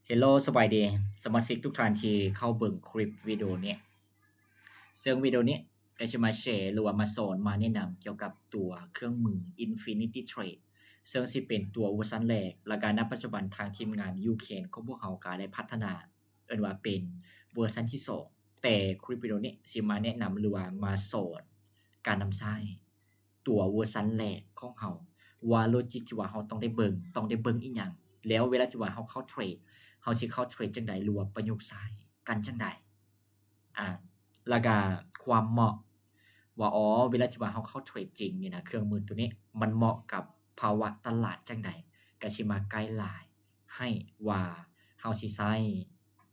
ເຮລໂລ ສະບາຍດີ ສະມາຊິກທຸກທ່ານທີ່ເຂົ້າເບິ່ງຄລິບວິດີໂອນີ້. ເຊິ່ງວິດີໂອນີ້ກໍຊິມາແຊ ຫຼືວ່າມາສອນ ມາແນະນຳກ່ຽວກັບຕົວເຄື່ອງມື Infinity Trade ເຊິ່ງຊິເປັນຕົວເວີຊັນແລກ ແລ້ວກໍນະປັດຈຸບັນທາງທີມງານ YouCan ຂອງພວກເຮົາກໍໄດ້ພັດທະນາ ເອີ້ນວ່າເປັນເວີຊັນທີສອງ. ແຕ່ຄລິບວິດີໂອນີ້ຊິມາແນະນຳ ຫຼືວ່າມາສອນການນຳໃຊ້ ຕົວເວີຊັນແລກຂອງເຮົາ ວ່າໂລຈິກທີ່ວ່າເຮົາຕ້ອງໄດ້ເບິ່ງ ຕ້ອງໄດ້ເບິ່ງອີ່ຫຍັງ ແລ້ວເວລາທີ່ວ່າເຮົາເຂົ້າເທຣດ ເຮົາຊິເຂົ້າເທຣດຈັ່ງໃດ ຫຼືວ່າປະຍຸກໃຊ້ກັນຈັ່ງໃດ ອາ ແລ້ວກະຄວາມເໝາະ ວ່າ ອໍ ເວລາທີ່ວ່າເຮົາເຂົ້າເທຣດຈິງນີ້ນະ ເຄື່ອງມືຕົວນີ້ມັນເໝາະກັບພາວະຕະຫຼາດຈັ່ງໃດ ກະຊິມາໄກລາຍໃຫ້ວ່າເຮົາຊິໃຊ້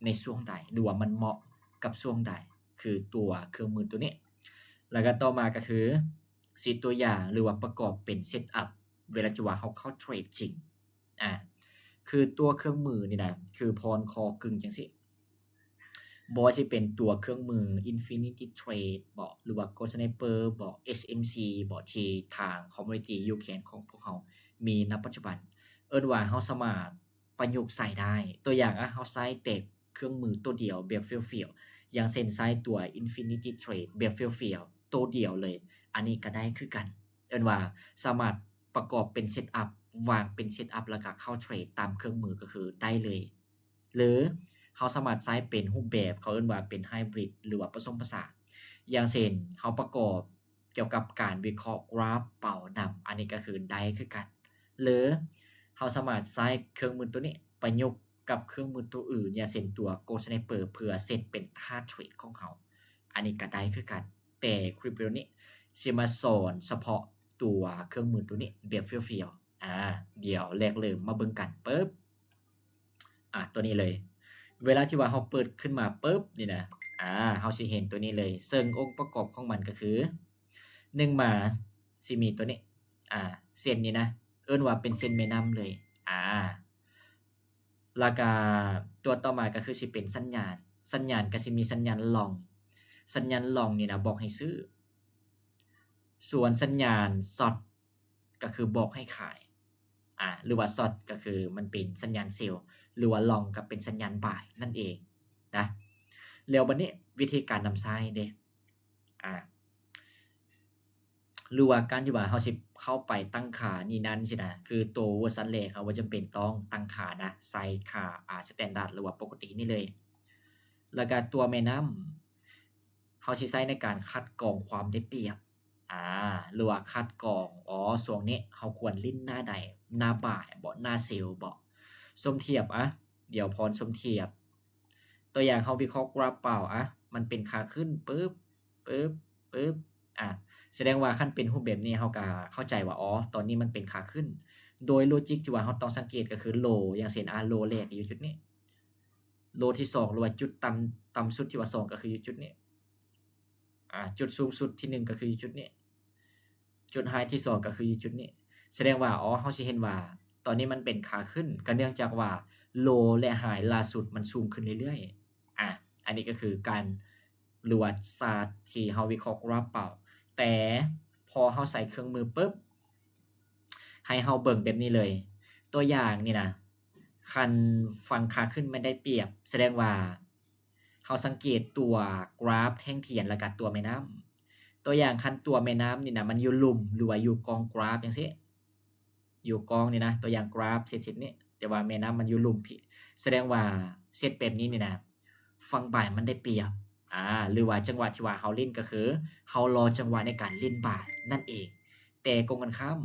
ໃນຊ່ວງໃດ ຫຼືວ່າມັນເໝາະກັບຊ່ວງໃດ ຄືຕົວເຄື່ອງມືຕົວນີ້. ແລ້ວກະຕໍ່ມາກະຄື ຊິຕົວຢ່າງ ຫຼືວ່າປະກອບເປັນເຊັດອັບ ເວລາທີ່ວ່າເຮົາເຂົ້າເທຣດຈິງ ອາ ຄືຕົວເຄື່ອງມືນີ້ນະ ຄືພອນຄໍກຶ່ງຈັ່ງຊີ້ ບໍ່ວ່າຊິເປັນຕົວເຄື່ອງມື Infinity Trade ບໍ ຫຼືວ່າ Gold Sniper ບໍ ເອັດເອັມຊີ ບໍ ທີ່ທາງ Community YouCan ຂອງພວກເຮົາມີນະປັດຈຸບັນ ເອີ້ນວ່າເຮົາສາມາດປະຍຸກໃຊ້ໄດ້. ຕົວຢ່າງ ອາ ເຮົາໃຊ້ແຕ່ເຄື່ອງມືຕົວດຽວແບບຟຽວໆ ຢ່າງເຊັ່ນ ໃຊ້ຕົວ Infinity Trade ແບບຟຽວໆ ໂຕດຽວເລີຍ ອັນນີ້ກໍໄດ້ຄືກັນ. ເອີ້ນວ່າສາມາດປະກອບເປັນເຊັດອັບ ວາງເປັນເຊັດອັບ ແລ້ວກໍເຂົ້າເທຣດຕາມເຄື່ອງມືກໍຄືໄດ້ເລີຍ ຫຼືເຮົາສາມາດໃຊ້ເປັນຮູບແບບ ເຂົາເອີ້ນວ່າເປັນ Hybrid ຫຼືວ່າປະສົມປະສານ ຢ່າງເຊັ່ນ ເຮົາປະກອບກ່ຽວກັບການວິເຄາະກຣາຟເປົານຳ ອັນນີ້ກໍຄືໄດ້ຄືກັນ ຫຼືເຮົາສາມາດໃຊ້ເຄື່ອງມືຕົວນີ້ປະຍຸກກັບເຄື່ອງມືຕົວອື່ນ ຢ່າງເຊັ່ນຕົວ Gold Sniper ເພື່ອເຊັດເປັນທ່າເທຣດຂອງເຮົາ ອັນນີ້ກໍໄດ້ຄືກັນ. ແຕ່ຄລິບວິດີໂອນີ້ຊິມາສອນສະເພາະຕົວເຄື່ອງມືຕົວນີ້ແບບຟຽວໆ ອາ ດຽວແລກເລີ່ມມາເບິ່ງກັນ ປຶບ ອາ ຕົວນີ້ເລີຍ ເວລາທີ່ວ່າເຮົາເປີດຂຶ້ນມາປຶບນີ້ນະ ອາ ເຮົາຊິເຫັນຕົວນີ້ເລີຍ ເຊິ່ງອົງປະກອບຂອງມັນກໍຄື ໜຶ່ງມາຊິມີຕົວນີ້ ອາ ເສັ້ນນີ້ນະ ເອີ້ນວ່າເປັນເສັ້ນແມ່ນ້ຳເລີຍ ອາ ແລ້ວກະຕົວຕໍ່ມາກໍຄືຊິເປັນສັນຍານ ສັນຍານກໍຊິມີສັນຍານລອງ ສັນຍານລອງນີ້ນະບອກໃຫ້ຊື້ ສ່ວນສັນຍານຊັອດກໍຄືບອກໃຫ້ຂາຍ ອາ ຫຼືວ່າຊັອດກໍຄືມັນເປັນສັນຍານເຊວ ຫຼືວ່າລອງກໍເປັນສັນຍານບາຍນັ້ນເອງນະ. ແລ້ວບັດນີ້ວິທີການນຳໃຊ້ເດ້ ອາ ຫຼືວ່າການທີ່ວ່າເຮົາຊິເຂົ້າໄປຕັ້ງຄ່ານີ້ນັ້ນຊີ້ນະ ຄືໂຕເວີຊັນແລກເຮົາບໍ່ຈຳເປັນຕ້ອງຕັ້ງຄ່ານະ ໃສ່ຄ່າ ອາ ສະແຕນດາດ ຫຼືວ່າປົກກະຕິນີ້ເລີຍ. ແລ້ວກະຕົວແມ່ນ້ຳ ເຮົາຊິໃຊ້ໃນການຄັດກອງຄວາມໄດ້ປຽບ ອາ ຫຼືວ່າຄັດກອງ ອໍ ຊ່ວງນີ້ເຮົາຄວນຫຼິ້ນໜ້າໃດ ໜ້າບາຍບໍ ໜ້າເຊວບໍ ສົມທຽບ ອະ ດຽວພອນສົມທຽບ ຕົວຢ່າງເຮົາວິເຄາະກຣາຟເປົາ ອະ ມັນເປັນຂາຂຶ້ນ ປຶບ ປຶບ ປຶບ ອາ ສະແດງວ່າຄັນເປັນຮູບແບບນີ້ ເຮົາກະເຂົ້າໃຈວ່າ ອໍ ຕອນນີ້ມັນເປັນຂາຂຶ້ນ ໂດຍໂລຈິກທີ່ວ່າເຮົາຕ້ອງສັງເກດກໍຄືໂລ ຢ່າງເຊັ່ນ ອາ ໂລແລກຢູ່ຈຸດນີ້ ໂລທີສອງ ຫຼືວ່າຈຸດຕ່ຳ ຕ່ຳສຸດທີ່ວ່າສອງ ກໍຄືຢູ່ຈຸດນີ້ ອາ ຈຸດສູງສຸດທີໜຶ່ງກໍຄືຢູ່ຈຸດນີ້ ຈຸດໄຮທີ່ສອງກໍຄືຢູ່ຈຸດນີ້ ສະແດງວ່າ ອໍ ເຮົາຊິເຫັນວ່າຕອນນີ້ມັນເປັນຂາຂຶ້ນ ກໍເນື່ອງຈາກວ່າໂລ ແລະ ໄຮລ່າສຸດມັນສູງຂຶ້ນເລື້ອຍໆ ອາ ອັນນີ້ກໍຄືການ ຫຼືວ່າຊາດທີ່ເຮົາວິເຄາະກຣາຟເປົາ ແຕ່ພໍເຮົາໃສ່ເຄື່ອງມືປຶບ ໃຫ້ເຮົາເບິ່ງແບບນີ້ເລີຍ ຕົວຢ່າງນີ້ນະ ຄັນຝັ່ງຂາຂຶ້ນມັນໄດ້ປຽບ ສະແດງວ່າ ເຮົາສັງເກດຕົວກຣາຟແທ່ງທຽນ ແລ້ວກະຕົວແມ່ນ້ຳ ຕົວຢ່າງຄັນຕົວແມ່ນ້ຳນີ້ນະ ມັນຢູ່ລຸ່ມ ຫຼືວ່າຢູ່ກ້ອງກຣາຟຈັ່ງຊີ້ ຢູ່ກ້ອງນີ້ນະ ຕົວຢ່າງກຣາຟເສັ້ນໆນີ້ ແຕ່ວ່າແມ່ນ້ຳມັນຢູ່ລຸ່ມພີ້ ສະແດງວ່າເຊັດແບບນີ້ນີ້ນະ ຝັ່ງບາຍມັນໄດ້ປຽບ ອາ ຫຼືວ່າຈັງຫວະທີ່ວ່າເຮົາຫຼິ້ນກໍຄື ເຮົາລໍຈັງຫວະໃນການຫຼິ້ນບາຍນັ້ນເອງ ແຕ່ກົງກັນຂ້າມ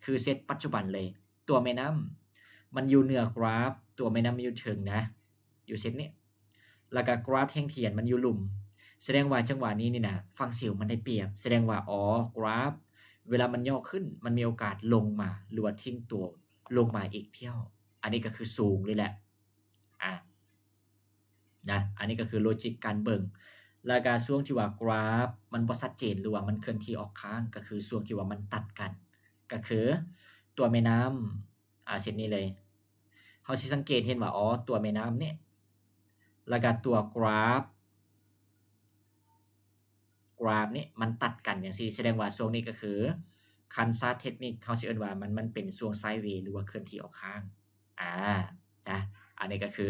ຄືເຊັດປັດຈຸບັນເລີຍ ຕົວແມ່ນ້ຳມັນຢູ່ເໜືອກຣາຟ ຕົວແມ່ນ້ຳມັນຢູ່ເທິງນະ ຢູ່ເສັ້ນນີ້ ແລ້ວກະກຣາຟແທ່ງທຽນມັນຢູ່ລຸ່ມ ສະແດງວ່າຈັງຫວະນີ້ນີ້ນະ ຝັ່ງເຊວມັນໄດ້ປຽບ ສະແດງວ່າ ອໍ ກຣາຟເວລາມັນຫຍໍ້ຂຶ້ນ ມັນມີໂອກາດລົງມາ ຫຼືວ່າຖິ້ມຕົວລົງມາອີກຖ້ຽວ ອັນນີ້ກໍຄືສູງເລີຍແຫຼະ ອາ ນະ ອັນນີ້ກໍຄືໂລຈິກການເບິ່ງ ແລ້ວກະຊ່ວງທີ່ວ່າກຣາຟມັນບໍ່ຊັດເຈນ ຫຼືວ່າມັນເຄື່ອນທີ່ອອກຂ້າງ ກໍຄືຊ່ວງທີ່ວ່າມັນຕັດກັນ ກໍຄືຕົວແມ່ນ້ຳ ອາ ເຊັ່ນນີ້ເລີຍ ເຮົາຊິສັງເກດເຫັນວ່າ ອໍ ຕົວແມ່ນ້ຳນີ້ ແລ້ວກະຕົວກຣາຟ ກຣາຟນີ້ມັນຕັດກັນຈັ່ງຊີ້ ສະແດງວ່າຊ່ວງນີ້ກໍຄື ຄັນຊາດເທັກນິກ ເຮົາຊິເອີ້ນວ່າມັນ ມັນເປັນຊ່ວງໄຊເວ ຫຼືວ່າເຄື່ອນທີ່ອອກຂ້າງ ອາ ນະ ອັນນີ້ກໍຄື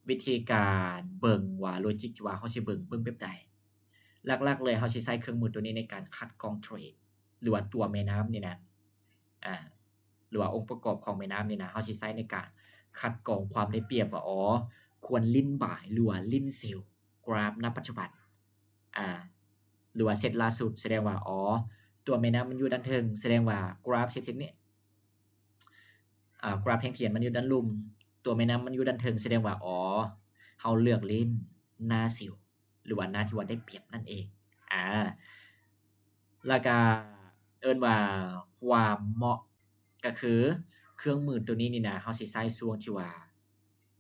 ວິທີການເບິ່ງວ່າໂລຈິກທີ່ວ່າເຮົາຊິເບິ່ງ ເບິ່ງແບບໃດ. ຫຼັກໆເລີຍເຮົາຊິໃຊ້ເຄື່ອງມືຕົວນີ້ໃນການຄັດກອງເທຣດ ຫຼືວ່າຕົວແມ່ນ້ຳນີ້ນະ ອາ ຫຼືວ່າອົງປະກອບຂອງແມ່ນ້ຳນີ້ນະ ເຮົາຊິໃຊ້ໃນການຄັດກອງຄວາມໄດ້ປຽບວ່າ ອໍ ຄວນຫຼິ້ນບາຍ ຫຼືວ່າຫຼິ້ນເຊວ ກຣາຟນະປັດຈຸບັນ ອາ ຫຼືວ່າເຊັດລ່າສຸດ ສະແດງວ່າ ອໍ ຕົວແມ່ນ້ຳມັນຢູ່ດ້ານເທິງ ສະແດງວ່າກຣາຟເຊັດ ເຊັດນີ້ ອາ ກຣາຟແທ່ງທຽນມັນຢູ່ດ້ານລຸ່ມ ຕົວແມ່ນ້ຳມັນຢູ່ດ້ານເທິງ ສະແດງວ່າ ອໍ ເຮົາເລືອກຫຼິ້ນໜ້າເຊວ ຫຼືວ່າໜ້າທີ່ວ່າໄດ້ປຽບນັ້ນເອງ ອາ ແລ້ວກະເອີ້ນວ່າຄວາມເໝາະ ກໍຄືເຄື່ອງມືຕົວນີ້ນີ້ນະ ເຮົາຊິໃຊ້ຊ່ວງທີ່ວ່າ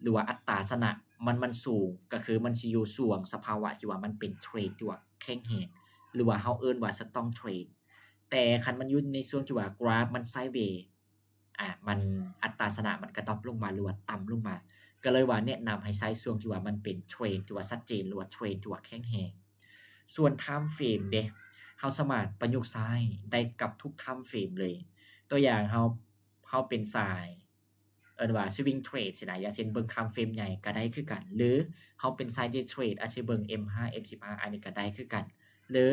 ຫຼືວ່າອັດຕາຊະນະມັນ ມັນສູງ ກໍຄືມັນຊິຢູ່ຊ່ວງສະພາວະທີ່ວ່າມັນເປັນເທຣນທີ່ວ່າແຂງແຮງ ຫຼືວ່າເຮົາເອີ້ນວ່າສະຕອງເທຣນ ແຕ່ຄັນມັນຢູ່ໃນຊ່ວງທີ່ວ່າກຣາຟມັນໄຊເວ ອາ ມັນ ອັດຕາຊະນະມັນກະດຣອບລົງມາ ຫຼືວ່າຕ່ຳລົງມາ ກໍເລີຍວ່າແນະນຳໃຫ້ໃຊ້ຊ່ວງທີ່ວ່າມັນເປັນເທຣນທີ່ວ່າຊັດເຈນ ຫຼືວ່າເທຣນທີ່ວ່າແຂງແຮງ. ສ່ວນທາມເຟຣມເດ ເຮົາສາມາດປະຍຸກໃຊ້ໄດ້ກັບທຸກທາມເຟຣມເລີຍ. ຕົວຢ່າງເຮົາ ເຮົາເປັນສາຍ ເອີ້ນວ່າສະວິງເທຣດຊີ້ນະ ຢ່າງເຊັ່ນເບິ່ງທາມເຟຣມໃຫຍ່ກໍໄດ້ຄືກັນ ຫຼືເຮົາເປັນສາຍເດເທຣດ ອາດຊິເບິ່ງເອັມຫ້າ ເອັມສິບຫ້າ ອັນນີ້ກໍໄດ້ຄືກັນ ຫຼື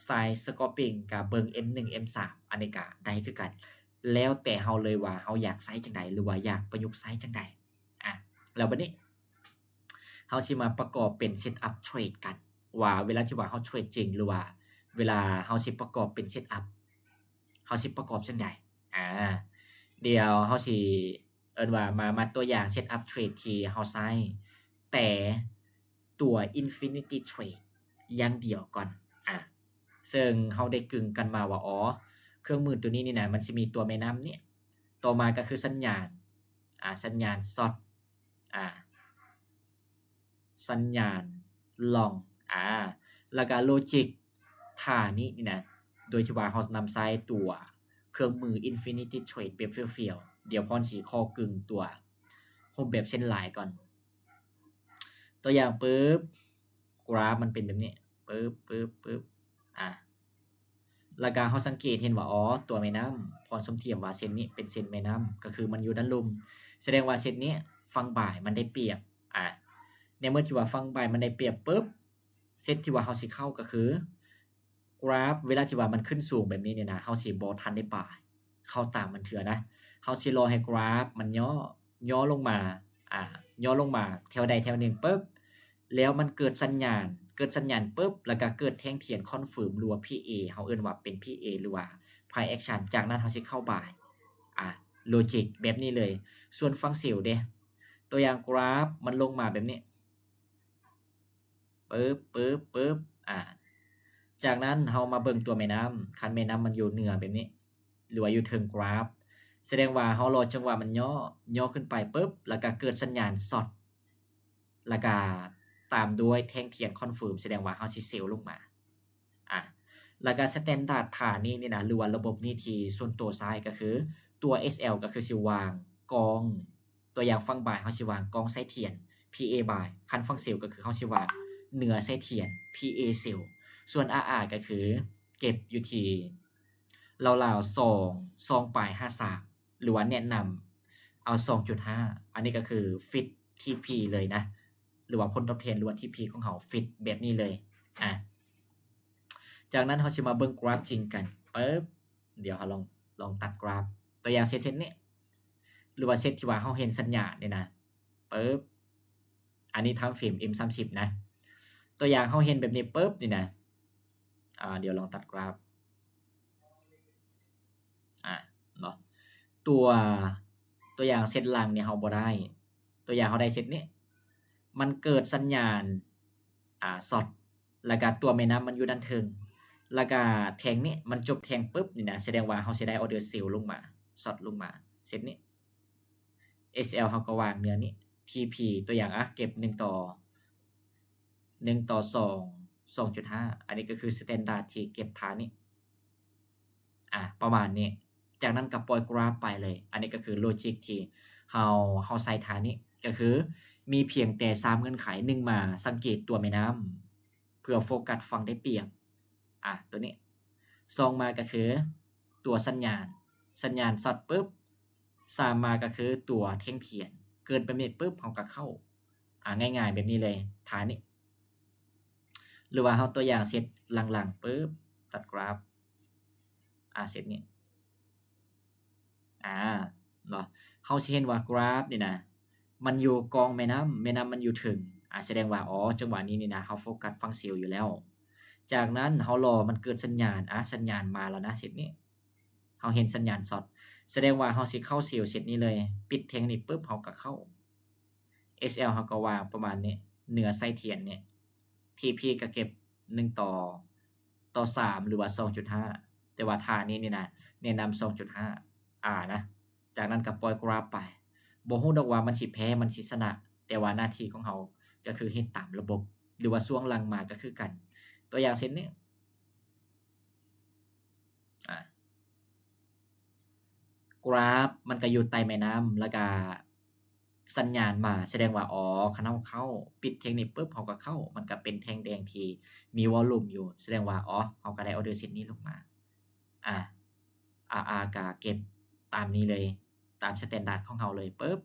ສາຍສະກອບປິງກໍເບິ່ງເອັມໜຶ່ງ ເອັມສາມ ອັນນີ້ກໍໄດ້ຄືກັນ ແລ້ວແຕ່ເຮົາເລີຍວ່າເຮົາຢາກໃຊ້ຈັ່ງໃດ ຫຼືວ່າຢາກປະຍຸກໃຊ້ຈັ່ງໃດ. ອາ ແລ້ວບັດນີ້ເຮົາຊິມາປະກອບເປັນເຊັດອັບເທຣດກັນ ວ່າເວລາທີ່ວ່າເຮົາເທຣດຈິງ ຫຼືວ່າເວລາເຮົາຊິປະກອບເປັນເຊັດອັບ ເຮົາຊິປະກອບຈັ່ງໃດ? ອາ ດຽວເຮົາຊິ ເອີ້ນວ່າມາ ມາຕົວຢ່າງເຊັດອັບເທຣດທີ່ເຮົາໃຊ້ ແຕ່ຕົວ Infinity Trade ຢ່າງດຽວກ່ອນ ອາ ເຊິ່ງເຮົາໄດ້ກຶ່ງກັນມາວ່າ ອໍ ເຄື່ອງມືຕົວນີ້ນີ້ນະ ມັນຊິມີຕົວແມ່ນ້ຳນີ້ ຕໍ່ມາກໍຄືສັນຍານ ອາ ສັນຍານຊັອດ ອາ ສັນຍານລອງ ອາ ແລ້ວກະໂລຈິກທ່ານີ້ນີ້ນະ ໂດຍທີ່ວ່າເຮົານຳໃຊ້ຕົວເຄື່ອງມື Infinity Trade ແບບຟຽວໆ. ດຽວພອນຊິຂໍກຶ່ງຕົວຮູບແບບເສັ້ນລາຍກ່ອນ. ຕົວຢ່າງປຶບ ກຣາຟມັນເປັນແບບນີ້ ປຶບ ປຶບ ປຶບ ອາ ແລ້ວກະເຮົາສັງເກດເຫັນວ່າ ອໍ ຕົວແມ່ນ້ຳ ພອນສົມທຽບວ່າເສັ້ນນີ້ເປັນເສັ້ນແມ່ນ້ຳ ກໍຄືມັນຢູ່ດ້ານລຸ່ມ ສະແດງວ່າເສັ້ນນີ້ຝັ່ງບາຍມັນໄດ້ປຽບ ອາ ໃນເມື່ອທີ່ວ່າຝັ່ງບາຍມັນໄດ້ປຽບປຶບ ເຊັດທີ່ວ່າເຮົາຊິເຂົ້າກໍຄື ກຣາຟເວລາທີ່ວ່າມັນຂຶ້ນສູງແບບນີ້ນີ້ນະ ເຮົາຊິບໍ່ທັນໄດ້ບາຍເຂົ້າຕາມມັນເທື່ອນະ ເຮົາຊິລໍໃຫ້ກຣາຟມັນຫຍໍ້ ຫຍໍ້ລົງມາ ອາ ຫຍໍ້ລົງມາແຖວໃດແຖວໜຶ່ງປຶບ ແລ້ວມັນເກີດສັນຍານ ເກີດສັນຍານປຶບ ແລ້ວກະເກີດແທ່ງທຽນຄອນເຟີມ ຫຼືວ່າ ພີເອ ເຮົາເອີ້ນວ່າເປັນ ພີເອ ຫຼືວ່າ Price Action ຈາກນັ້ນເຮົາຊິເຂົ້າບາຍ ອາ ໂລຈິກແບບນີ້ເລີຍ. ສ່ວນຝັ່ງເຊວເດ ຕົວຢ່າງກຣາຟມັນລົງມາແບບນີ້ ປຶບ ປຶບ ປຶບ ອາ ຈາກນັ້ນເຮົາມາເບິ່ງຕົວແມ່ນ້ຳ ຄັນແມ່ນ້ຳມັນຢູ່ເໜືອແບບນີ້ ຫຼືວ່າຢູ່ເທິງກຣາຟ ສະແດງວ່າເຮົາລໍຈັງຫວະມັນຫຍໍ້ ຫຍໍ້ຂຶ້ນໄປປຶບ ແລ້ວກະເກີດສັນຍານຊັອດ ແລ້ວກະຕາມດ້ວຍແທ່ງທຽນຄອນເຟີມ ສະແດງວ່າເຮົາຊິເຊວລົງມາ ອາ ແລ້ວກະສະແຕນດາດທ່ານີ້ນີ້ນະ ຫຼືວ່າລະບົບນີ້ທີ່ສ່ວນໂຕໃຊ້ກໍຄືຕົວ ເອສແອລ ກໍຄືຊິວາງກອງ ຕົວຢ່າງຝັ່ງບາຍເຮົາຊິວາງກອງໃສ່ທຽນ ພີເອ ບາຍ ຄັນຝັ່ງເຊວກໍຄືເຮົາຊິວາງເໜືອໃສ່ທຽນ ພີເອ ເຊວ ສ່ວນ ອາອາ ກໍຄືເກັບຢູ່ທີ່ລາວໆ ສອງ ສອງປາຍຫ້າສາມ ຫຼືວ່າແນະນຳເອົາ ສອງຈຸດຫ້າ ອັນນີ້ກໍຄືຟິດ ທີພີ ເລີຍນະ ຫຼືວ່າຜົນຕອບແທນ ຫຼືວ່າ ທີພີ ຂອງເຮົາຟິດແບບນີ້ເລີຍ ອາ ຈາກນັ້ນເຮົາຊິມາເບິ່ງກຣາຟຈິງກັນ ປຶບ ດຽວເຮົາລອງ ລອງຕັດກຣາຟ ຕົວຢ່າງເຊັ່ນ ເຊັ່ນນີ້ ຫຼືວ່າເຊັ່ນທີ່ວ່າເຮົາເຫັນສັນຍານນີ້ນະ ປຶບ ອັນນີ້ທາມເຟຣມ ເອັມສາມສິບ ນະ ຕົວຢ່າງເຮົາເຫັນແບບນີ້ປຶບນີ້ນະ ອາ ດຽວລອງຕັດກຣາຟ ອາ ເນາະ ຕົວ ຕົວຢ່າງເສັ້ນຫຼັງນີ້ເຮົາບໍ່ໄດ້ ຕົວຢ່າງເຮົາໄດ້ເສັ້ນນີ້ ມັນເກີດສັນຍານ ອາ ຊັອດ ແລ້ວກະຕົວແມ່ນ້ຳມັນຢູ່ດ້ານເທິງ ແລ້ວກະແທ່ງນີ້ມັນຈົບແທ່ງປຶບນີ້ນະ ສະແດງວ່າເຮົາຊິໄດ້ອໍເດີເຊວລົງມາ ຊັອດລົງມາ ເຊັ່ນນີ້ ເອສແອລ ເຮົາກໍວາງເໜືອນີ້ ທີພີ ຕົວຢ່າງ ອາ ເກັບໜຶ່ງຕໍ່ ໜຶ່ງຕໍ່ສອງ ສອງຈຸດຫ້າ ອັນນີ້ກໍຄືສະແຕນດາດທີ່ເກັບທ່ານີ້ ອາ ປະມານນີ້ ຈາກນັ້ນກໍປ່ອຍກຣາຟໄປເລີຍ ອັນນີ້ກໍຄືໂລຈິກທີ່ເຮົາ ເຮົາໃຊ້ທ່ານີ້ ກໍຄືມີພຽງແຕ່ສາມເງື່ອນໄຂ ໜຶ່ງ ມາສັງເກດຕົວແມ່ນ້ຳ ເພື່ອໂຟກັສຝັ່ງໄດ້ປຽບ ອາ ຕົວນີ້ ສອງ ມາກໍຄືຕົວສັນຍານ ສັນຍານຊັອດປຶບ ສາມ ມາກໍຄືຕົວແທ່ງທຽນ ຄື ກີດແບບນີ້ປຶບ ເຮົາກໍເຂົ້າ ອາ ງ່າຍໆແບບນີ້ເລີຍ ທ່ານີ້ ຫຼືວ່າເຮົາຕົວຢ່າງເຊັດຫຼັງໆປຶບ ຕັດກຣາຟ ອາ ເຊັດນີ້ ອາ ເນາະ ເຮົາຊິເຫັນວ່າກຣາຟນີ້ນະ ມັນຢູ່ກ້ອງແມ່ນ້ຳ ແມ່ນ້ຳມັນຢູ່ເທິງ ອາ ສະແດງວ່າ ອໍ ຈັງຫວະນີ້ນີ້ນະ ເຮົາໂຟກັສຝັ່ງເຊວຢູ່ແລ້ວ. ຈາກນັ້ນເຮົາລໍມັນເກີດສັນຍານ ອາ ສັນຍານມາແລ້ວນະ ເຊັດນີ້ ເຮົາເຫັນສັນຍານຊັອດ ສະແດງວ່າເຮົາຊິເຂົ້າເຊວເຊັດນີ້ເລີຍ ປິດແທ່ງນີ້ປຶບ ເຮົາກໍເຂົ້າ ເອສແອລ ເຮົາກໍວາງປະມານນີ້ ເໜືອໄສ້ທຽນນີ້ ທີພີ ກໍເກັບໜຶ່ງຕໍ່ ຕໍ່ສາມ ຫຼືວ່າສອງຈຸດຫ້າ ແຕ່ວ່າທ່ານີ້ນີ້ນະ ແນະນຳສອງຈຸດຫ້າ ອາ ນະ ຈາກນັ້ນກໍປ່ອຍກຣາຟໄປ ບໍ່ຮູ້ດອກວ່າມັນຊິແພ້ ມັນຊິຊະນະ ແຕ່ວ່າໜ້າທີ່ຂອງເຮົາກໍຄືເຮັດຕາມລະບົບ ຫຼືວ່າຊ່ວງຫຼັງມາກໍຄືກັນ ຕົວຢ່າງເຊັ່ນນີ້ ອາ ກຣາຟມັນກໍຢູ່ໃຕ້ແມ່ນ້ຳ ແລ້ວກໍສັນຍານມາ ສະແດງວ່າ ອໍ ຄັນເຮົາເຂົ້າ ປິດແທ່ງນີ້ປຶບ ເຮົາກໍເຂົ້າ ມັນກໍເປັນແທ່ງແດງທີ່ມີວໍລຸ່ມຢູ່ ສະແດງວ່າ ອໍ ເຮົາກໍໄດ້ອໍເດີເຊັດນີ້ລົງມາ ອາ ອາ ອາ ກໍເກັບຕາມນີ້ເລີຍ ຕາມສະແຕນດາດຂອງເຮົາເລີຍ ປຶບ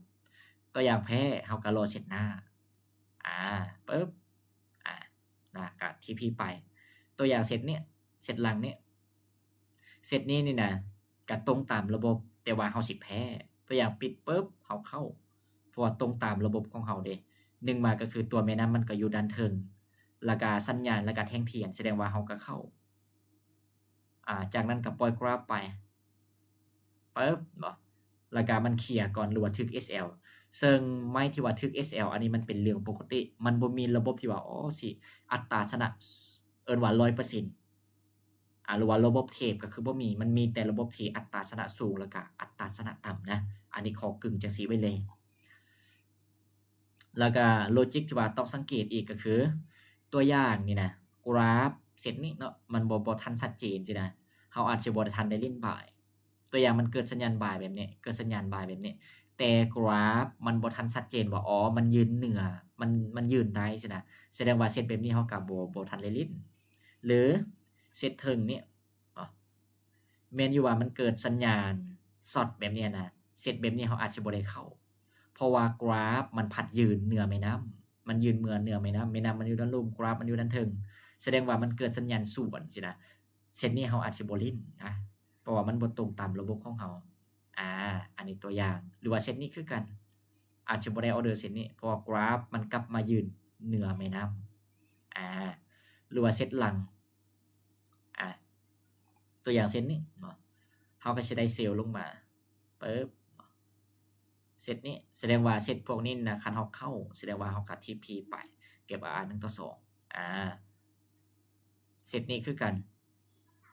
ຕົວຢ່າງແພ້ ເຮົາກໍລໍເຊັດໜ້າ ອາ ປຶບ ອາ ນະ ກໍທີພີໄປ ຕົວຢ່າງເຊັດນີ້ ເຊັດຫຼັງນີ້ ເຊັດນີ້ນີ້ນະ ກະຕົງຕາມລະບົບ ແຕ່ວ່າເຮົາຊິແພ້ ຕົວຢ່າງປິດປຶບ ເຮົາເຂົ້າ ເພາະວ່າຕົງຕາມລະບົບຂອງເຮົາເດ້ ໜຶ່ງມາກໍຄືຕົວແມ່ນ້ຳມັນກໍຢູ່ດ້ານເທິງ ແລ້ວກະສັນຍານ ແລ້ວກະແທ່ງທຽນ ສະແດງວ່າເຮົາກໍເຂົ້າ ອາ ຈາກນັ້ນກໍປ່ອຍກຣາຟໄປ ປຶບ ເນາະ ແລ້ວກະມັນເຄຍກ່ອນ ຫຼືວ່າຖືກເອສແອລ ເຊິ່ງໄມ້ທີ່ວ່າຖືກເອສແອລ ອັນນີ້ມັນເປັນເລື່ອງປົກກະຕິ ມັນບໍ່ມີລະບົບທີ່ວ່າ ໂອ້ ຊິອັດຕາຊະນະ ເອີ້ນວ່າຮ້ອຍເປີເຊັນ ອາ ຫຼືວ່າລະບົບເທບກໍຄືບໍ່ມີ ມັນມີແຕ່ລະບົບທີ່ອັດຕາຊະນະສູງ ແລ້ວກະອັດຕາຊະນະຕ່ຳນະ ອັນນີ້ຂໍກຶ່ງຈັ່ງຊີ້ໄວ້ເລີຍ. ແລ້ວກະໂລຈິກທີ່ວ່າຕ້ອງສັງເກດອີກກໍຄື ຕົວຢ່າງນີ້ນະ ກຣາຟເສັ້ນນີ້ເນາະ ມັນບໍ່ ບໍ່ທັນຊັດເຈນຊີ້ນະ ເຮົາອາດຊິບໍ່ໄດ້ທັນໄດ້ຫຼິ້ນບາຍ ຕົວຢ່າງມັນເກີດສັນຍານບາຍແບບນີ້ ເກີດສັນຍານບາຍແບບນີ້ ແຕ່ກຣາຟມັນບໍ່ທັນຊັດເຈນວ່າ ອໍ ມັນຢືນເໜືອ ມັນ ມັນຢືນໄດ້ຊີ້ນະ ສະແດງວ່າເສັ້ນແບບນີ້ເຮົາກໍບໍ່ ບໍ່ທັນໄດ້ຫຼິ້ນ ຫຼືເສັ້ນເທິງນີ້ເນາະ ແມ່ນຢູ່ວ່າມັນເກີດສັນຍານຊັອດແບບນີ້ນະ ເສັ້ນແບບນີ້ເຮົາອາດຊິບໍ່ໄດ້ເຂົ້າ ເພາະວ່າກຣາຟມັນພັດຢືນເໜືອແມ່ນ້ຳ ມັນຢືນເໜືອແມ່ນ້ຳ ແມ່ນ້ຳມັນຢູ່ດ້ານລຸ່ມ ກຣາຟມັນຢູ່ດ້ານເທິງ ສະແດງວ່າມັນເກີດສັນຍານສວນຊີ້ນະ ເສັ້ນນີ້ເຮົາອາດຊິບໍ່ຫຼິ້ນນະ ເພາະວ່າມັນບໍ່ຕົງຕາມລະບົບຂອງເຮົາ ອາ ອັນນີ້ຕົວຢ່າງ ຫຼືວ່າເສັ້ນນີ້ຄືກັນ ອາດຊິບໍ່ໄດ້ອໍເດີເສັ້ນນີ້ ເພາະວ່າກຣາຟມັນກັບມາຢືນເໜືອແມ່ນ້ຳ ອາ ຫຼືວ່າເສັ້ນຫຼັງ ອາ ຕົວຢ່າງເຊັ່ນນີ້ເນາະ ເຮົາກໍຊິໄດ້ເຊວລົງມາ ປຶບ ເສັ້ນນີ້ ສະແດງວ່າເສັ້ນພວກນີ້ນະ ຄັນເຮົາເຂົ້າ ສະແດງວ່າເຮົາກໍທີພີໄປ ເກັບອາ ໜຶ່ງຕໍ່ສອງ ອາ ເສັ້ນນີ້ຄືກັນ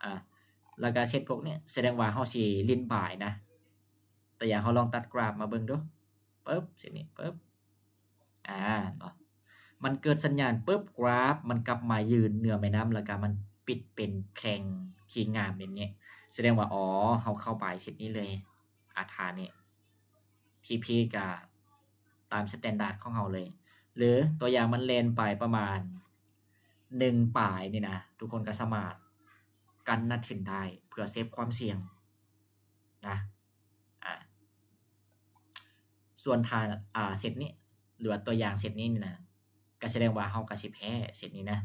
ອາ ແລ້ວກໍເສັ້ນພວກນີ້ ສະແດງວ່າເຮົາຊິຫຼິ້ນບາຍນະ ຕົວຢ່າງເຮົາລອງຕັດກຣາຟມາເບິ່ງດູ ປຶບ ເສັ້ນນີ້ ປຶບ ອາ ເນາະ ມັນເກີດສັນຍານປຶບ ກຣາຟມັນກັບມາຢືນເໜືອແມ່ນ້ຳ ແລ້ວກະມັນປິດເປັນແທ່ງທີ່ງາມແບບນີ້ ສະແດງວ່າ ອໍ ເຮົາເຂົ້າບາຍເສັ້ນນີ້ເລີຍ ອາ ທ່ານີ້ ທີພີກະຕາມສະແຕນດາດຂອງເຮົາເລີຍ ຫຼືຕົວຢ່າງມັນແລ່ນໄປປະມານໜຶ່ງປາຍນີ້ນະ ທຸກຄົນກໍສາມາດກັນນະທຶນໄດ້ ເພື່ອເຊບຄວາມສ່ຽງນະ ອາ ສ່ວນທ່າ ອາ ເຊັດນີ້ ຫຼືວ່າຕົວຢ່າງເຊັດນີ້ນີ້ນະ ກໍສະແດງວ່າເຮົາກໍຊິແພ້ເຊັດນີ້ນະ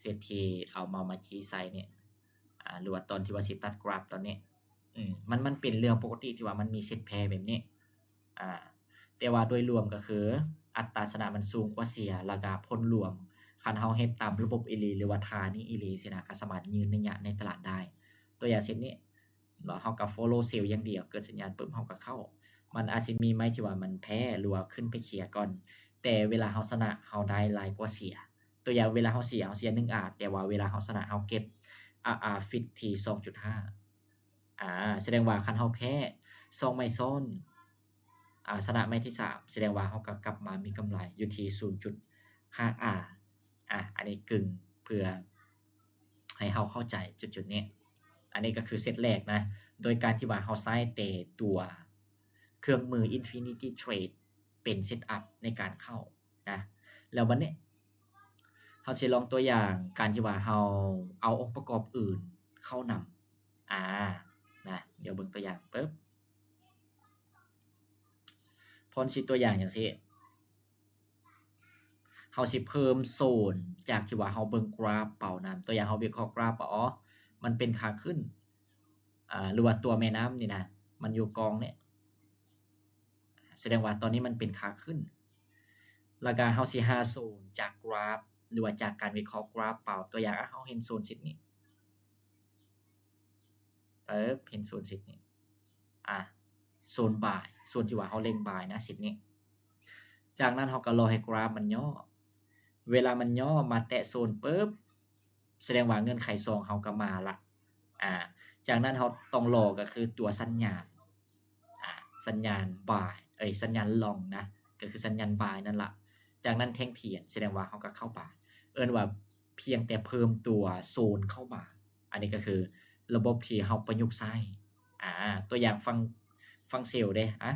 ເຊັດທີ່ເອົາເມົາສ໌ມາຈີ້ໃສ່ນີ້ ອາ ຫຼືວ່າຕອນທີ່ວ່າຊິຕັດກຣາຟຕອນນີ້ ອືມ ມັນ ມັນເປັນເລື່ອງປົກກະຕິທີ່ວ່າມັນມີເຊັດແພ້ແບບນີ້ ອາ ແຕ່ວ່າໂດຍລວມກໍຄືອັດຕາຊະນະມັນສູງກວ່າເສຍ ແລ້ວກໍຜົນລວມ ຄັນເຮົາເຮັດຕາມລະບົບອີ່ຫຼີ ຫຼືວ່າທ່ານີ້ອີ່ຫຼີຊີ້ນະ ກໍສາມາດຢືນໄລຍະໃນຕະຫຼາດໄດ້ ຕົວຢ່າງເຊັ່ນນີ້ ເນາະ ເຮົາກໍໂຟໂລເຊວຢ່າງດຽວ ເກີດສັນຍານປຶບ ເຮົາກໍເຂົ້າ ມັນອາດຊິມີໄມ້ທີ່ວ່າມັນແພ້ ຫຼືວ່າຂຶ້ນໄປເຄຍກ່ອນ ແຕ່ເວລາເຮົາຊະນະ ເຮົາໄດ້ຫຼາຍກວ່າເສຍ ຕົວຢ່າງເວລາເຮົາເສຍ ເຮົາເສຍໜຶ່ງອາ ແຕ່ວ່າເວລາເຮົາຊະນະ ເຮົາເກັບອາ ອາ ຟິກທີ່ສອງຈຸດຫ້າ ອາ ສະແດງວ່າຄັນເຮົາແພ້ສອງໄມ້ຊ້ອນ ອາ ຊະນະໄມ້ທີສາມ ສະແດງວ່າເຮົາກໍກັບມາມີກຳໄລຢູ່ທີ່ສູນຈຸດຫ້າອາ ອາ ອັນນີ້ກຶ່ງເພື່ອໃຫ້ເຮົາເຂົ້າໃຈຈຸດໆນີ້ ອັນນີ້ກໍຄືເຊັດແລກນະ ໂດຍການທີ່ວ່າເຮົາໃຊ້ແຕ່ຕົວເຄື່ອງມື Infinity Trade ເປັນເຊັດອັບໃນການເຂົ້ານະ ແລ້ວບັດນີ້ເຮົາຊິລອງຕົວຢ່າງການທີ່ວ່າເຮົາເອົາອົງປະກອບອື່ນເຂົ້ານຳ ອາ ນະ ດຽວເບິ່ງຕົວຢ່າງປຶບ ຄວນຊິຕົວຢ່າງຈັ່ງຊີ້ ເຮົາຊິເພີ່ມໂຊນຈາກທີ່ວ່າເຮົາເບິ່ງກຣາຟເປົານຳ. ຕົວຢ່າງເຮົາວິເຄາະກຣາຟວ່າ ອໍ ມັນເປັນຂາຂຶ້ນ ອາ ຫຼືວ່າຕົວແມ່ນ້ຳນີ້ນະ ມັນຢູ່ກອງນີ້ ສະແດງວ່າຕອນນີ້ມັນເປັນຂາຂຶ້ນ. ແລ້ວກະເຮົາຊິຫາໂຊນຈາກກຣາຟ ຫຼືວ່າຈາກການວິເຄາະກຣາຟເປົາ. ຕົວຢ່າງ ອາ ເຮົາເຫັນໂຊນເສັ້ນນີ້ ປຶບ ເຫັນໂຊນເສັ້ນນີ້ ອາ ໂຊນບາຍ ໂຊນທີ່ວ່າເຮົາເລັງບາຍນະ ເສັ້ນນີ້. ຈາກນັ້ນເຮົາກໍລໍໃຫ້ກຣາຟມັນຫຍໍ້. ເວລາມັນຫຍໍ້ມາແຕະໂຊນປຶບ ສະແດງວ່າເງື່ອນໄຂສອງເຮົາກໍມາລະ. ອາ ຈາກນັ້ນເຮົາຕ້ອງລໍກໍຄືຕົວສັນຍານ ອາ ສັນຍານບາຍ ເອີຍ ສັນຍານລອງນະ ກໍຄືສັນຍານບາຍນັ້ນລະ. ຈາກນັ້ນແທ່ງທຽນ ສະແດງວ່າເຮົາກໍເຂົ້າບາຍ ເອີ້ນວ່າພຽງແຕ່ເພີ່ມຕົວໂຊນເຂົ້າມາ. ອັນນີ້ກໍຄືລະບົບທີ່ເຮົາປະຍຸກໃຊ້. ອາ ຕົວຢ່າງຝັ່ງ ຝັ່ງເຊວເດ້ ອາ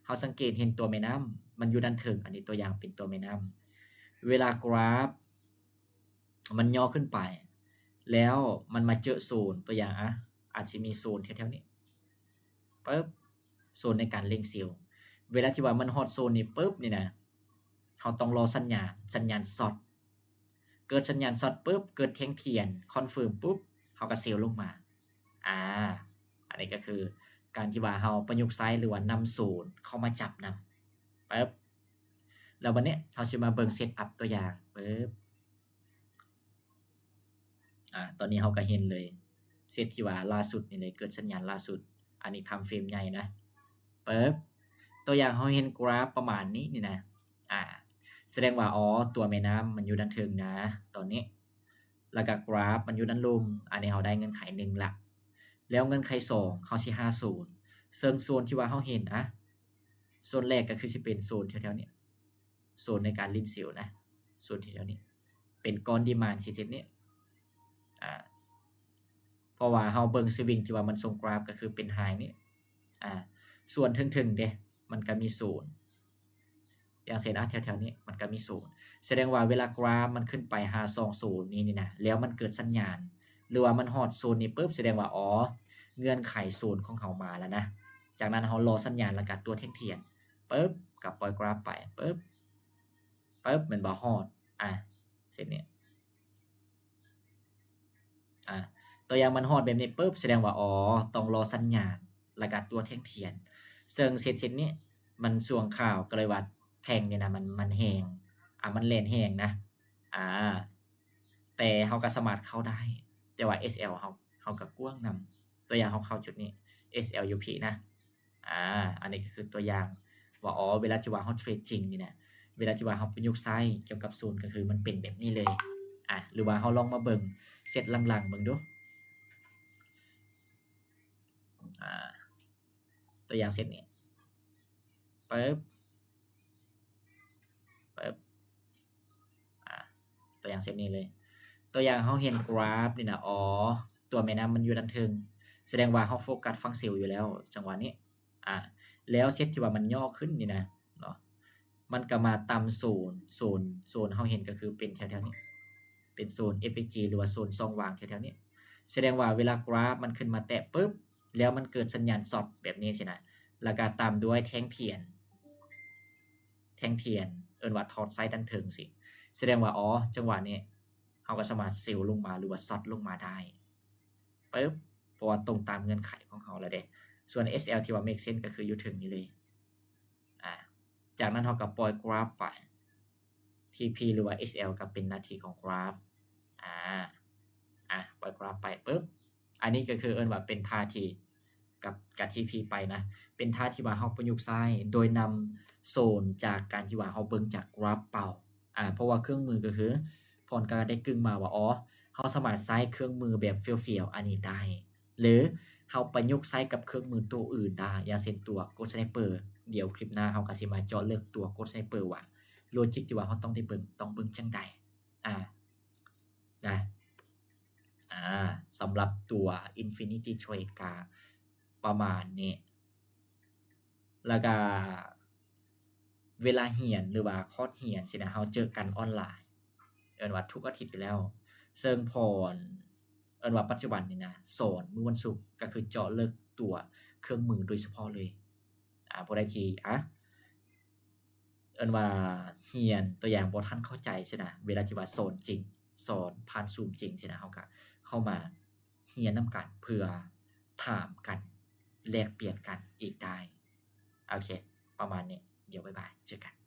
ເຮົາສັງເກດເຫັນຕົວແມ່ນ້ຳ ມັນຢູ່ດ້ານເທິງ. ອັນນີ້ຕົວຢ່າງເປັນຕົວແມ່ນ້ຳ ເວລາກຣາຟ ມັນຫຍໍ້ຂຶ້ນໄປ ແລ້ວມັນມາເຈີໂຊນ ຕົວຢ່າງ ອາ ອາດຊິມີໂຊນແຖວໆນີ້ ປຶບ ໂຊນໃນການເລັງເຊວ. ເວລາທີ່ວ່າມັນຮອດໂຊນນີ້ປຶບນີ້ນະ ເຮົາຕ້ອງລໍສັນຍານ ສັນຍານຊັອດ. ເກີດສັນຍານຊັອດປຶບ ເກີດແທ່ງທຽນຄອນເຟີມປຸບ ເຮົາກໍເຊວລົງມາ. ອາ ອັນນີ້ກໍຄືການທີ່ວ່າເຮົາປະຍຸກໃຊ້ ຫຼືວ່ານຳໂຊນເຂົ້າມາຈັບນຳ ປຶບ ແລ້ວບັດນີ້ເຮົາຊິມາເບິ່ງເຊັດອັບຕົວຢ່າງ ປຶບ ອາ ຕອນນີ້ເຮົາກໍເຫັນເລີຍ ເຊັດທີ່ວ່າລ່າສຸດນີ້ເລີຍ ເກີດສັນຍານລ່າສຸດ. ອັນນີ້ທາມເຟຣມໃຫຍ່ນະ ປຶບ ຕົວຢ່າງເຮົາເຫັນກຣາຟປະມານນີ້ນີ້ນະ ອາ ສະແດງວ່າ ອໍ ຕົວແມ່ນ້ຳມັນຢູ່ດ້ານເທິງນະ ຕອນນີ້ ແລ້ວກໍກຣາຟມັນຢູ່ດ້ານລຸ່ມ. ອັນນີ້ເຮົາໄດ້ເງື່ອນໄຂໜຶ່ງລະ ແລ້ວເງື່ອນໄຂສອງເຮົາຊິຫາໂຊນ ເຊິ່ງໂຊນທີ່ວ່າເຮົາເຫັນ ອາ ໂຊນແລກກໍຄືຊິເປັນໂຊນແຖວໆນີ້ ໂຊນໃນການຫຼິ້ນເຊວນະ ໂຊນແຖວໆນີ້ ເປັນກ້ອນດີມານເຊັ່ນນີ້ ອາ ເພາະວ່າເຮົາເບິ່ງສະວິງທີ່ວ່າມັນສົ່ງກຣາຟກໍຄືເປັນໄຮນີ້ ອາ ສ່ວນເທິງໆເດ້ ມັນກໍມີໂຊນ ຢ່າງເຊັ່ນ ອາ ແຖວໆນີ້ມັນກໍມີໂຊນ ສະແດງວ່າເວລາກຣາຟມັນຂຶ້ນໄປຫາສອງໂຊນນີ້ນີ້ນະ ແລ້ວມັນເກີດສັນຍານ ຫຼືວ່າມັນຮອດໂຊນນີ້ປຶບ ສະແດງວ່າ ອໍ ເງື່ອນໄຂໂຊນຂອງເຮົາມາແລ້ວນະ. ຈາກນັ້ນເຮົາລໍສັນຍານ ແລ້ວກໍຕົວແທ່ງທຽນ ປຶບ ກໍປ່ອຍກຣາຟໄປ ປຶບ ປຶບ ແມ່ນບໍ່? ຮອດ ອາ ເຊັ່ນນີ້ ອາ ຕົວຢ່າງມັນຮອດແບບນີ້ປຶບ ສະແດງວ່າ ອໍ ຕ້ອງລໍສັນຍານ ແລ້ວກໍຕົວແທ່ງທຽນ ເຊິ່ງເສັ້ນ ເສັ້ນນີ້ມັນຊ່ວງຄາວ ກໍເລີຍວ່າແທ່ງນີ້ນະ ມັນ ມັນແຮງ ອາ ມັນແລ່ນແຮງນະ ອາ ແຕ່ເຮົາກໍສາມາດເຂົ້າໄດ້ ແຕ່ວ່າ ເອສແອລ ເຮົາ ເຮົາກໍກວ້າງນຳ. ຕົວຢ່າງເຮົາເຂົ້າຈຸດນີ້ ເອສແອລ ຢູ່ພີ້ນະ ອາ ອັນນີ້ກໍຄືຕົວຢ່າງວ່າ ອໍ ເວລາທີ່ວ່າເຮົາເທຣດຈິງນີ້ນະ ເວລາທີ່ວ່າເຮົາປະຍຸກໃຊ້ກ່ຽວກັບໂຊນ ກໍຄືມັນເປັນແບບນີ້ເລີຍ. ອາ ຫຼືວ່າເຮົາລອງມາເບິ່ງເຊັດຫຼັງໆເບິ່ງດູ ອາ ຕົວຢ່າງເຊັ່ນນີ້ ປຶບ ປຶບ ອາ ຕົວຢ່າງເຊັ່ນນີ້ເລີຍ ຕົວຢ່າງເຮົາເຫັນກຣາຟນີ້ນະ ອໍ ຕົວແມ່ນ້ຳມັນຢູ່ດ້ານເທິງ ສະແດງວ່າເຮົາໂຟກັສຝັ່ງເຊວຢູ່ແລ້ວ ຈັງຫວະນີ້ ອາ ແລ້ວເຊັດທີ່ວ່າມັນຫຍໍ້ຂຶ້ນນີ້ນະເນາະ ມັນກໍມາຕາມໂຊນ ໂຊນ ໂຊນເຮົາເຫັນກໍຄືເປັນແຖວໆນີ້ ເປັນໂຊນ ເອັຟ ເອັຟ ຈີ ຫຼືວ່າໂຊນຊ່ອງວ່າງແຖວໆນີ້ ສະແດງວ່າເວລາກຣາຟມັນຂຶ້ນມາແຕະປຶບ ແລ້ວມັນເກີດສັນຍານຊັອດແບບນີ້ຊີ້ນະ ແລ້ວກໍຕາມດ້ວຍແທ່ງທຽນ ແທ່ງທຽນ ເອີ້ນວ່າທອດໄຊດ້ານເທິງຊີ້ ສະແດງວ່າ ອໍ ຈັງຫວະນີ້ເຮົາກໍສາມາດເຊວລົງມາ ຫຼືວ່າຊັອດລົງມາໄດ້ ປຶບ ເພາະວ່າຕົງຕາມເງື່ອນໄຂຂອງເຮົາແລ້ວເດ້. ສ່ວນ ເອສແອລ ທີ່ວ່າເມກເຊັນກໍຄືຢູ່ເທິງນີ້ເລີຍ ອາ ຈາກນັ້ນເຮົາກໍປ່ອຍກຣາຟໄປ ທີພີ ຫຼືວ່າ ເອສແອລ ກໍເປັນໜ້າທີ່ຂອງກຣາຟ ອາ ອາ ປ່ອຍກຣາຟໄປປຶບ ອັນນີ້ກໍຄືເອີ້ນວ່າເປັນທ່າທີ່ ກັບ ກັບ ທີພີ ໄປນະ ເປັນທ່າທີ່ວ່າເຮົາປະຍຸກໃຊ້ໂດຍນຳໂຊນຈາກການທີ່ວ່າເຮົາເບິ່ງຈາກກຣາຟເປົ່າ ອາ ເພາະວ່າເຄື່ອງມືກໍຄື ພອນກໍໄດ້ກຶ່ງມາວ່າ ອໍ ເຮົາສາມາດໃຊ້ເຄື່ອງມືແບບຟຽວໆອັນນີ້ໄດ້ ຫຼືເຮົາປະຍຸກໃຊ້ກັບເຄື່ອງມືໂຕອື່ນໄດ້ ຢ່າງເຊັ່ນຕົວ Gold Sniper ດຽວຄລິບໜ້າເຮົາກໍຊິມາເຈາະເລິກຕົວ Gold Sniper ວ່າໂລຈິກທີ່ວ່າເຮົາຕ້ອງໄດ້ເບິ່ງ ຕ້ອງເບິ່ງຈັ່ງໃດ ອາ ນະ ອາ ສຳລັບຕົວ Infinity Trade ກະປະມານນີ້ ແລ້ວກະເວລາຮຽນ ຫຼືວ່າຄອດຮຽນຊີ້ນະ ເຮົາເຈີກັນອອນລາຍ ເອີ້ນວ່າທຸກອາທິດຢູ່ແລ້ວ ເຊິ່ງພອນ ເອີ້ນວ່າປັດຈຸບັນນີ້ນະ ສອນມື້ວັນສຸກ ກໍຄືເຈາະເລິກຕົວເຄື່ອງມືໂດຍສະເພາະເລີຍ ອາ ຜູ້ໃດທີ່ ອາ อิ้นว่าเรียนตัวอย่างบ่ทันเข้าใจซี้นะ เวลาที่ว่าสอนจริง สอนผ่าน Zoom จริงซี้นะ เฮากะเข้ามาเรียนนำกัน เพื่อถามกัน แลกเปลี่ยนกันอีกได้ โอเค ประมาณนี้ เดี๋ยวบ๊ายบาย เจอกัน